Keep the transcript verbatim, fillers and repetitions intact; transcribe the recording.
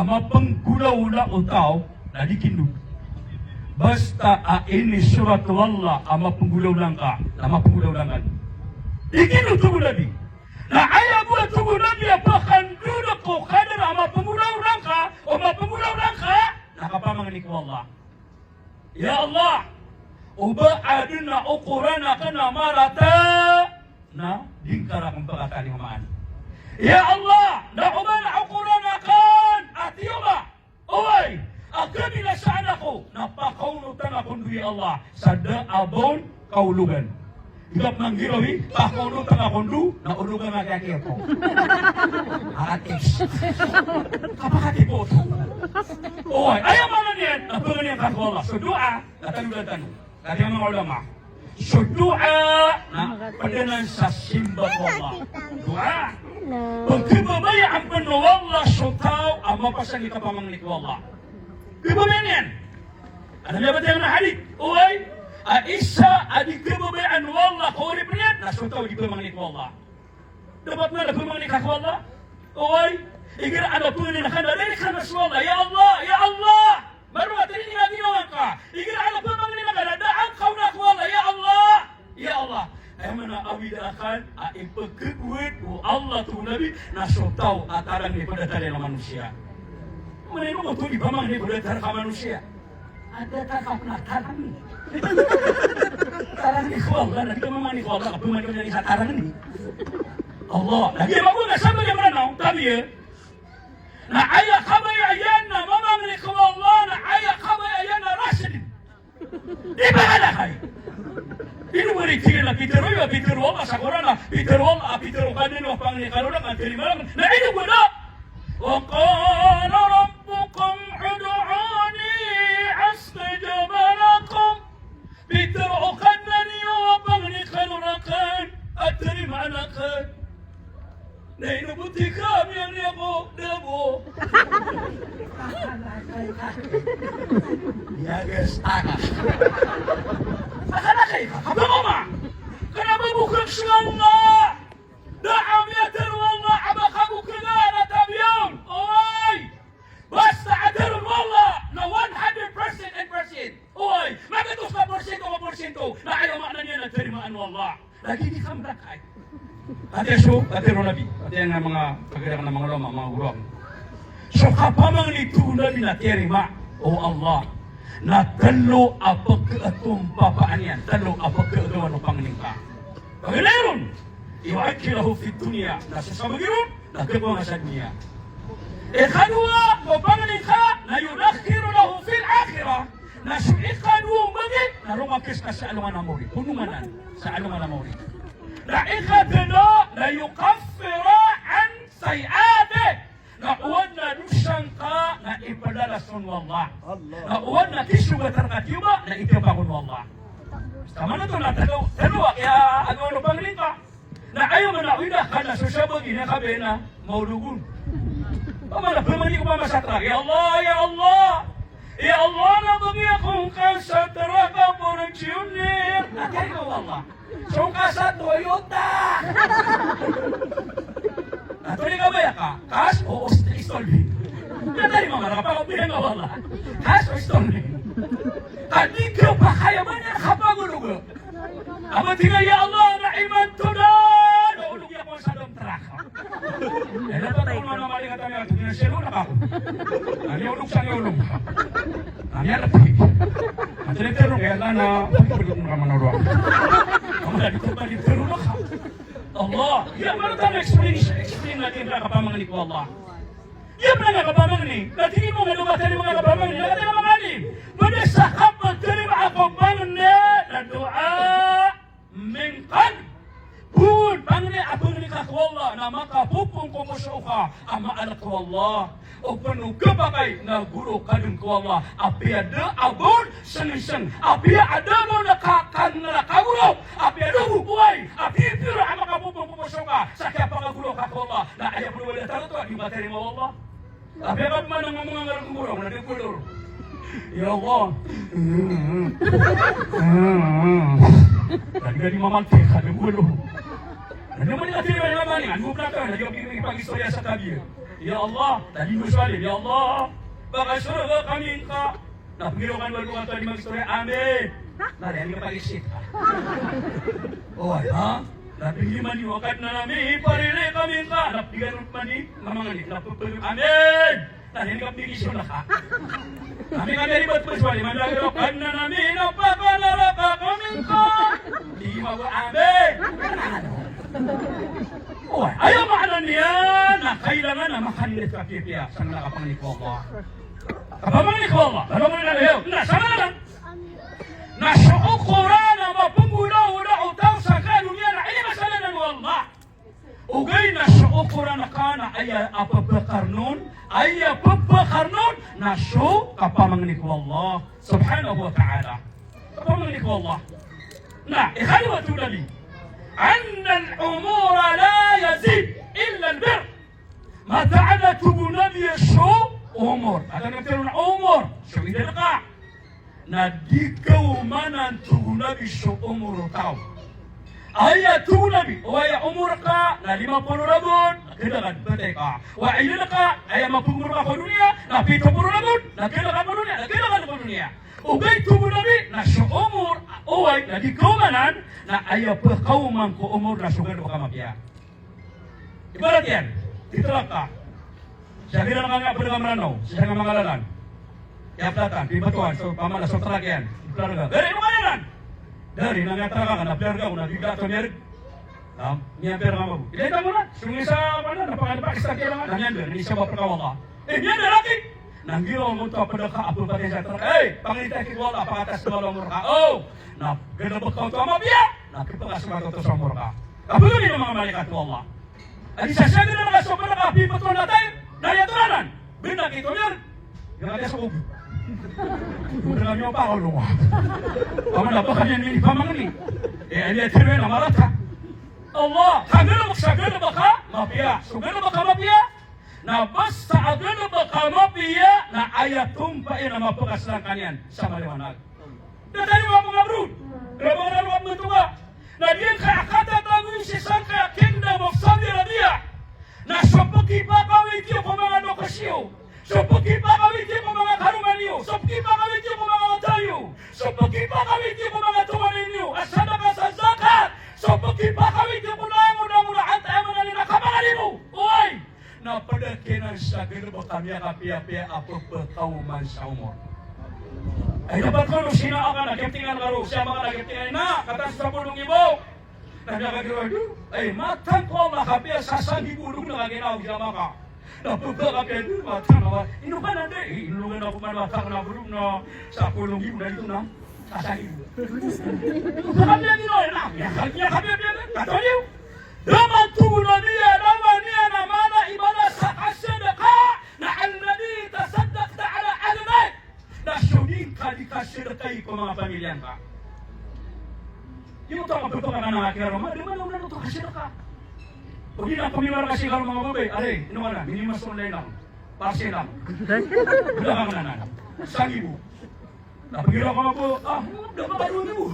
Mapenggolawla o taw na di kindo. Basta a inisorat o Allah a mapenggolawla ngka, na mapenggolawla ngka. Di kindo, tig o Nabi. Na aya bo a, tig o Nabi, a pakandodok ko kadar a mapenggolawla ngka, o mapenggolawla ngka, na kapamangni ko Allah. Ya Allah, o ba aden a okoran aken a marata, na di ngka raken pekatalimaan. Ya Allah, na o ba na okoran aken a tiyoba, oway, a kabinasaan ako, na pakaonotan ako ndo, ya Allah, sa da a ba on kaologan. Di ka manggiraw i, pakaonotan ako ndo, na ologan a kiyakiyako. Atis. Kapakatipot. Oway, aya maana niyan, na pangni ngka ko Allah. So doa, na tanodan tano. Katii a manga ulama, so doa na ped anan sa simba ko Allah. Doa. Pekhababayaan pen o Allah so taw a mapasang i kapamangni ko Allah. Khababayaan iyan. Adn a miyabatiya a hadith, oway, a isa a di khababayaan o Allah ko oripen iyan, na so taw a di pamangni ko Allah. Dapat na pamangni ka ko Allah. Oway, igira a pangnin ka na, da iran kano so Allah, ya Allah, ya Allah. Marata i ginawa ngka. Igira a pamangnin ka na, da angka on ko Allah, ya Allah, ya Allah. Aya maana a awid aken a ipekegowad o Allah, tig o Nabi, na so taw a tarang ni padatalin a manosiya. Maana ino ko di pamangni padatalin a manosiya. Ada takap na tarang ni. Tarang ni ko Allah, na di ka mamangni ko Allah, ka pamangni ka sa tarang ni. Allah, lagi a mago na sabagi a Mranaw, tabiya. Na aya kabaya iyan na mamangni ko Allah, na aya kabaya iyan na rasid. Di ba ala kay? Ino ba di tig iyan a pitharo, a pitharo o Allah sa Qur'an, a pitharo o Allah, a pitharo o Kadnan o pangni kano na, na tarimaan, na ino ba da? Wa qala rabbukum ud'uni astajib lakum. Pitharo o Kadnan iyo a pangni kano raken a tarimaan aken. Na ino bo tig ka a miyangni ako, da bo. Ya, gas, tanga. Akana kay, apa ko ma? Kena ba bokhag so Allah. Da a miyatharo o Allah a ba ka bokhag a, na tabiya on. Oway. Basta a tharo o Allah na one hundred percent and percent. Oway, magatos ka porsyento ka porsyento, na aya maana niyan na tarimaan o Allah. Lagi di ka mrakay. Ati so, ati ro Nabi, ati nga manga pagdakn a manga ulama, manga guro. So kapamangni, tig o Nabi, na tiyarima o Allah na tlo a pkatompapaan iyan, tlo a pkagawan o pangni ngka. Paganay ron, yu'ajjiluhu fid dunya, na so sabagi ron, na khakowa ngka sa doniya. Ikadowa o pangni ngka, na yu'akhkhiruhu lahu fil akhirah, na so ikadowa o mbagi, na roo ngka kis ka sa alongan a mawri. Ponong anan sa alongan a mawri. Na ikatlo, na yukaffir an sayyi'atih, na o adn a dosa ngka na ipdalas on o Allah. Allah. Na o adn a kisogat rka a tiyoba na itiyapa on o Allah. Ka maana oto na tlo, tlo a kiyagawan o pangni ngka. Na aya maana o ida ka na so sabagi na kabaya na maolog on. Ba maana pamangni ko ba masatra, ya Allah, ya Allah. Ya Allah, na bagi ako ngka sa traka a portiuner. Na tiyarima o Allah. So ngka sa Toyota. Na tori kabaya ka, cash o installment. Na tiyarima, maana ka pakapiya nga wala. Cash o installment. Ka di ka pakaya, maana ka pagologa. Aba tig iyan, ya Allah, na imanto da, na olog ako sa dn a traka. Eh, dapat ako na mali ka tamiya, tig iyan, selo na ka ako. Ani olog sa, ani olog. Ani alati. Ati na tero kaya na, na, pagpagod mo ka manoro. Kamu na di ko ba di tero na ka. Allah, iya, maana tano explain, explain natin na kapamangni ko Allah. Iya, maana nga kapamangni, na tig iyan mo nga dowa ka tano manga kapamangni, na katii a manga alim. Pd sa kapagtarima ko pangni na doa min qalb. Pangni a pangni ka ko Allah na makapopoon ko poso ka a maalk ko Allah. O pn o kapakay na goro ka dn ko Allah. Apiya da a ba on sngsng, apiya da a ba on ka, ka, na kagoro, apiya da a ba on, apiya pira a makapopoon ko poso ka sa kiyapakagoro ka ko Allah. Na aya pn o ba da tano oto a di matarima o Allah. Apiya ka pman a ngomong a ngaran ko goro, na di ko doro. Ya Allah. Na di ka di mamanti ka di ko doro. Na di ka di mamanti ka di ko doro. Na di ka di mamanti ka di ko doro. Ya Allah, tadi mo so alim, ya Allah, pakasorga kami ngka. Na pagiraw ka niyan, wala ka niyan mag-istorya, amin. Na, di ka pag-isip. O, ha? Na pagiraw man iyan, o Kadnan ami, ipariri kami ngka. Na pagiraw man iyan, mamangni. Na pagiraw, amin. Na, di ka pag-isip na ka. Kami, kami ribat mo so alim, na pagiraw, Kadnan ami, na pakanaraka kami ngka. Di ka ba, amin. O, aya maana niyan na kailangan a makanlid ka pipiya sangkanan a kapamangni ko Allah. Kapamangni ko Allah. Kapamangni ko Allah. Na sangkanan na so okoran a mapnggolawla o taw sa kaniyan na aya masalan o Allah. Ogaid na so okoran ka na aya a pphakar on, aya pphakar on na so kapamangni ko Allah subhanahu wa ta'ala. Kapamangni ko Allah. Na, ikaliwa tolali. Anna al-umura la yazid illa al-birr. Mataan a tig o Nabi a so omor. Mataan a tig o Nabi a so omor. So idad ka. Na di kaomanan, tig o Nabi, so omor o taw. Aya tig o Nabi, o aya omor ka na lima polo ragon, na kna ka dn phatay ka. O aya idad ka, aya mapmomor ka ko doniya, na pito polo ragon, na kna ka ko doniya, na kna ka ko doniya. Ogaid tig o Nabi, na so omor, oway, na di kaomanan, na aya pkaoman ko omor na so galbk a mapiya. Ibarat iyan, di trak ka. Sa giyanan ka nga pd ka Mranaw, sa giyanan ka Mangalanan. Aya platan, di batowan, so pamana, so trak iyan. Di trak ka. Dari, ino ka iyan? Dari, na nga trak ka, na piyar ka, na bigla to miyar. Nam, niyan piyar ka mabo. Ilay ta mo na, sungisa, mana, na pangan pa, isa kaya nga, na niyan, na isa ba pd ka wala. Eh, niyan, na laki. Na nggiraw mo to a pd ka a pphakar sa trak. Eh, pangni ta ki wala, pakatas ka wala omor ka. O, na galbk ka oto a mapiya, na pphakar sa oto so omor ka. Kapagari na manga malaikat o Allah. Adi sa sabi na manga so pd ka a pipatoon a taym, na aya toranan. Bnar ki tomir. Gana kaya sa kogi. Bnar kami o pa ko longa. Pamana ba kami ini pamangni. Eh, aya tirwe na marata. Allah, ka galbk sa galbk a mapiya. So galbk a mapiya. Na basta a galbk a mapiya, na aya tompa iyan a mapkaslangka niyan sa maliwanag. Datar iyan a manga abroad. Rabangan a manga abroad. Na di ngka a katatago sii sangkaya Kingdom of Saudi Arabia. Na so pkipakawit iyo ko manga lokas iyo. So pkipakawit iyo ko manga karoma niyo. So pkipakawit iyo ko manga wata iyo. So pkipakawit iyo ko manga tomanay niyo. A sadaka, sa zakat. So pkipakawit iyo ko langolangon a antaa man a lima ka manga libo. Oway! Na pd kiran sa galbk a miyakapiyapiya a pphakaoman sa omor. Ay, dapat ko, no, sina aka na, gaptingan ka ro, siya maka na, gaptingan na, katan sa sapolo nggibo. Na miyakagiraw, adu, ay, mataan ko Allah, kapiya sa sanggibo, dog na kaginaw, siya maka. Na pphakapiya, adu, mataan ko, ino ka na, di, ino ka na, kuman, mataan ko na, bro, na, sapolo nggibo na ito na. Kapiya, di na, na, miyakapiyapiya, kapiya. Da man tig o Nabi a, da man iyan a mala i bala sa kasadka, na alladhi tasaddaqta ala ahli bayt. Na so di ngka di kasadkai ko manga pamilya ngka. Ino oto a kapphakar ka na kiyaroma, da man iyan oto a kasadka. O di na pamiwara ka sii ko manga babay, ari, ino ka na, minimas online lang. Parcel lang. Bala ka na, na. Sanggibo. Na pagiraw ka mabo, ah, da ka ba dowa nggibo.